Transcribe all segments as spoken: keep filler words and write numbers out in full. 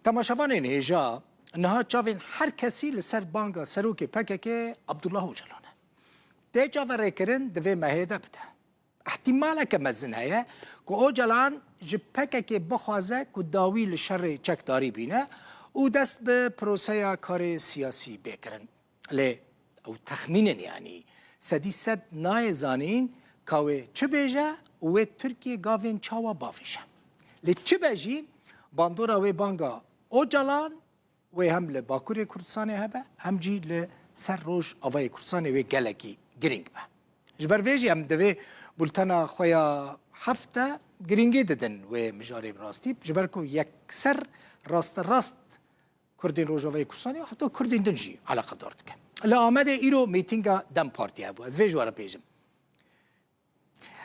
Temaşevanên hêja, niha çavên her kesî li ser banga serokê P K K Abdullah Ocalan e. Tê çaverêkirin divê mehê de bide. Îhtîmaleke mezin heye ku Ocalan ji P K K bixwaze ku dawî li şerê çekdarî bîne û dest bi proseya karê siyasî bê kirin. Lê ew texmîn in, yanî sedî sed nayê zanîn ka wê çi bêje û wê Tirkiye gavên çawa bavêje. Lê çi be jî, bandora wê banga Ocalan wê hem li Bakurê Kurdistanê hebe, hem jî li ser Rojavayê Kurdistanê wê gelekî girîng be. Ji ber vê jî em divê bultena xwe ya hefte girîngî didin wê mijarê bi rastî, ji ber ku yekser rasterast Kurdên Rojavayê Kurdistanê û heta Kurdên din jî eleqedar dike. Li Amedê îro mîtînga DEM Partî hebû. Ez vê ji we re bêjim.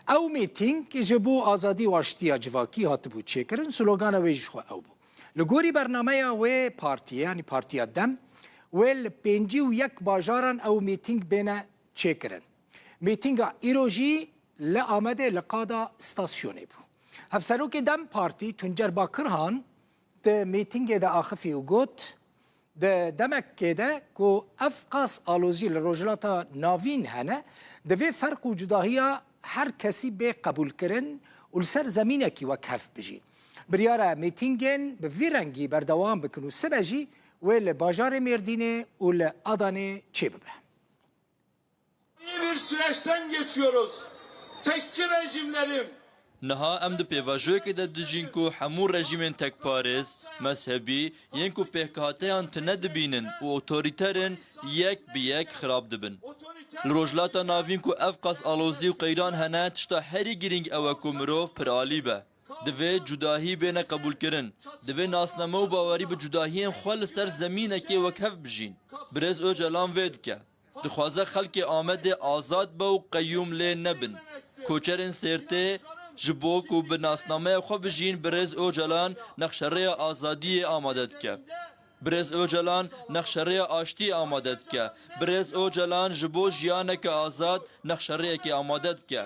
Ew mîtîng ji bo azadî û aştiya civakî hatibû çêkirin, slogana wê jî ji xwe ew bû. Li gorî bernameya wê partiyê, yanî Partiya DEM, wê li pêncî û yek bajaran ew mîtîng bêne çêkirin. Mîtînga îro jî li Amedê li qada stasyonê bû. Hevserokê DEM Partî Tuncer Bakirhan di mîtîngê de axifî û got, di demekê de ku ev qas alozî li Rojhilata Navîn hene, divê ferq û cudahiya her kesî bê qebûlkirin û li ser zemînekî wek hev bijîn. Biryar e mîtîngên bi vî rengî berdewam bikin û sibe jî wê li bajarê Mêrdînê û li Adanê çêbibe. İyi bir süreçten geçiyoruz. Tekçi rejimlerin Niha em di pêvajoyekê de dijîn ku hemû rejîmên tekparêz, mezhebî, yên ku pêkhateyan tune dibînin û otorîter in, yek bi yek xirab dibin. Li Rojhilata Navîn ku ev qas alozî û qeyran hene, tişta herî girîng ew e ku mirov piralî be. Divê cudahî bêne qebûlkirin. Divê nasname û bawerî bi cudahiyên xwe li ser zemînekê wekhev bijîn. Birêz Ocalan vê dike. Dixwaze xelkê Amedê azad be û qeyûm lê nebin. Koçerên Sêrtê ji bo ku bi nasnameya xwe bijîn, Birêz Ocalan nexşerêya azadiyê amade dike. Birêz Ocalan nexşerêya aştiyê amade dike. Birêz Ocalan ji bo jiyaneke azad nexşerêyekê amade dike.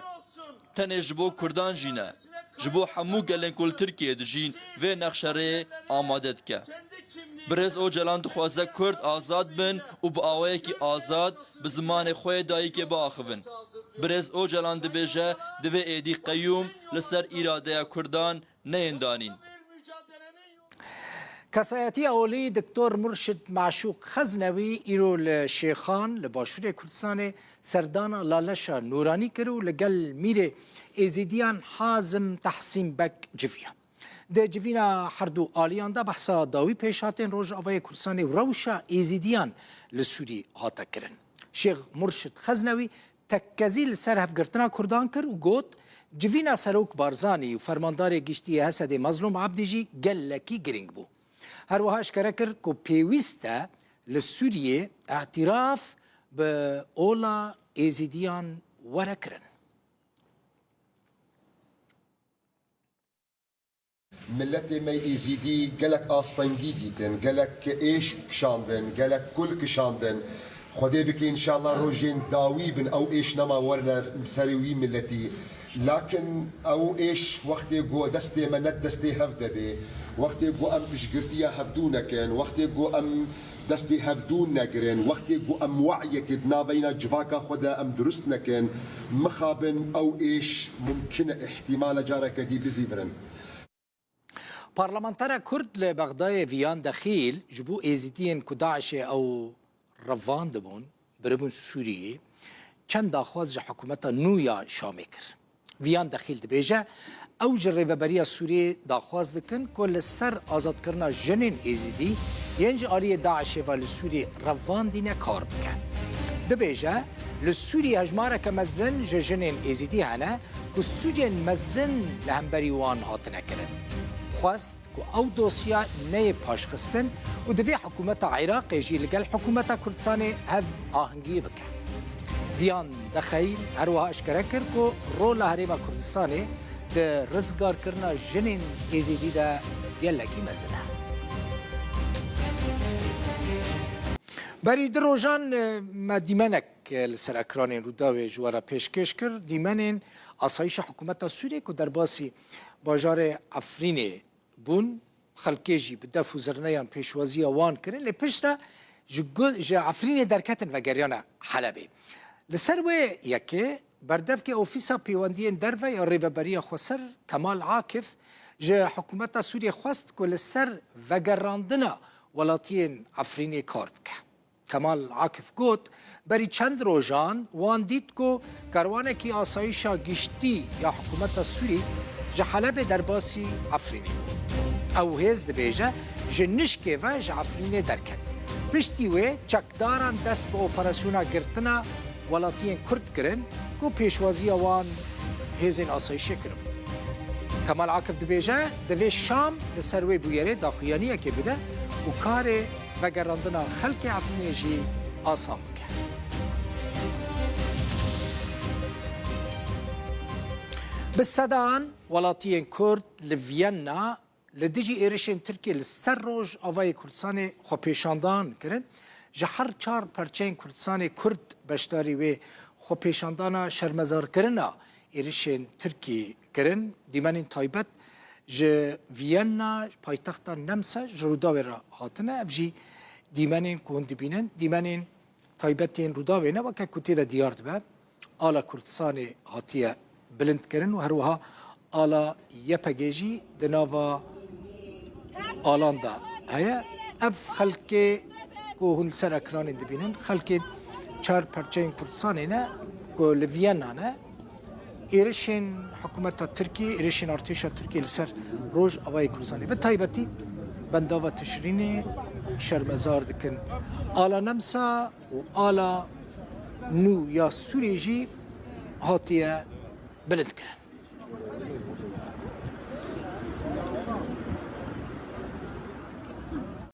Tenê ji bo Kurdan jî ne. Ji bo hemû gelên ku li Tirkiyeyê dijîn vê nexşerêyê amade dike. Birêz Ocalan dixwaze Kurd azad bin û bi awayekî azad bi zimanê xwe yê dayikê biaxivin. Birêz Ocalan dibêje, divê êdî qeyûm li ser îradeya Kurdan neyên danîn. Kesayetiya olî Doktor Murşid Maşûq Xeznewî îro li Şêxan li Başûrê Kurdistanê serdana Laleşa Nûranî kir û li gel mîrê Êzîdiyan Hazim Tehsîn Beg civiya. Di civîna herdu aliyan de behsa dawî pêşhatên Rojavayê Kurdistanê û rewşa Êzîdiyan li Sûrî hate kirin. Şêx Murşid Xeznewî tekkezî li ser hevgirtina Kurdan kir û got, civîna Serok Barzanî û Fermandarê Giştî yê H S D'ê Mezlûm Ebdî jî gelekî girîng bû. Her wiha eşkere kir ku pêwîst e li Sûriyê îtiraf bi ola Êzîdiyan were kirin. Miletê me Êzîdî gelek astengî dîtin, gelek êş kişandin, gelek kul kişandin. Xwedê bike înşallah rojên dawî bin ew êş nema werine serê wî miletî. Lakin ew êş wextê ku destê me ne destê hev de bê, wextê ku em piştgirtiya hevdû nekin, wextê ku em destê hevdûn negirin, wextê ku em we'yekê di navbeyna civaka xwe de em durust nekin, mixabin ew êş mumkin e îhtîmal e careke dî bizîvirin. Parlamentera Kurd li Bexdayê Viyan Dexîl ji bo Êzîdiyên ku DAIŞê ew revandibûn, biribûn Sûriyê, çend daxwaz ji hikûmeta nû ya Şamê kir. Viyan Dexîl dibêje, ew ji Rêveberiya Sûriyê daxwaz dikin ku li ser azadkirina jinên Êzîdî yên ji aliyê DAIŞê ve li Sûriyê revandîne kar bike. Dibêje, li Sûriyê hejmareke mezin ji jinên Êzîdî hene ku sûcên mezin li hemberî wan hatine kirin. Xwest ku ew dosya neyê paşxistin û divê hikûmeta Iraqê jî li gel hikûmeta Kurdistanê hev ahengiyê bike. Viyan Dexeyl her wiha eşkere kir ku rola Herêma Kurdistanê di rizgarkirina jinên Êzîdî de gelekî mezin e. Berî du rojan, e, me dîmenek, e, li ser ekranên Rûdawê ji we re pêşkêş kir. Dîmenên asayişa hikûmeta Sûriyê ku derbasî bajarê Efrînê bûn, xelkê jî bi def û zirneyan pêşwaziya wan kirin, lê piştre ji gu-, ji Efrînê derketin vegeriyane Helebê. Li ser wê yekê berdevkê Ofîsa Pêwendiyên Derve ya Rêveberiya Xweser Kemal Akif ji hikûmeta Sûriyê xwest ku li ser vegerandina welatiyên Efrînê kar bike. Kemal Akif got, berî çend rojan wan dît ku karwanekî asayişa giştî ya hikûmeta Sûrî ji Helebê derbasî Efrînê bû. Ew hêz dibêje, ji nişkê ve ji Efrînê derket. Piştî wê çekdaran dest bi operasyona girtina welatiyên Kurd kirin ku pêşwaziya wan hêzên asayişê kiribû. Kemal Akif dibêje, divê Şam li ser wê bûyerê daxuyaniyekê bide û karê vegerandina xelkê Efrînê jî asan bike. Bi sedan welatiyên Kurd li Viyena li dijî êrişên Tirkiyê li ser Rojavayê Kurdistanê xwepêşandan kirin. Ji her çar perçeyên Kurdistanê Kurd beşdarî wê xwepêşandana şermezarkirina êrişên Tirkî kirin. Dîmenên taybet ji Viyena, paytexta Nemse, ji Rûdawê re hatine. Ev jî dîmenên ku hûn dibînin, dîmenên taybetên Rûdawê ne, weke ku tê de diyar dibe. Ala Kurdistanê hatiye bilindkirin û her wiha ala Y P G jî di nava alan de heye. Ev xelkê ku hûn li ser ekranên dibînin, xelkê çar perçeyên Kurdistanê ne ku li Viyena ne. Êrişên hikûmeta Tirkiyê, êrişên artêşa Tirkiyê li ser Rojavayê Kurdistanê, bi taybetî bendava Tişrînê şermezar dikin. Ala Nemsa û ala nû ya Sûriyê jî hatiye bilindkirin.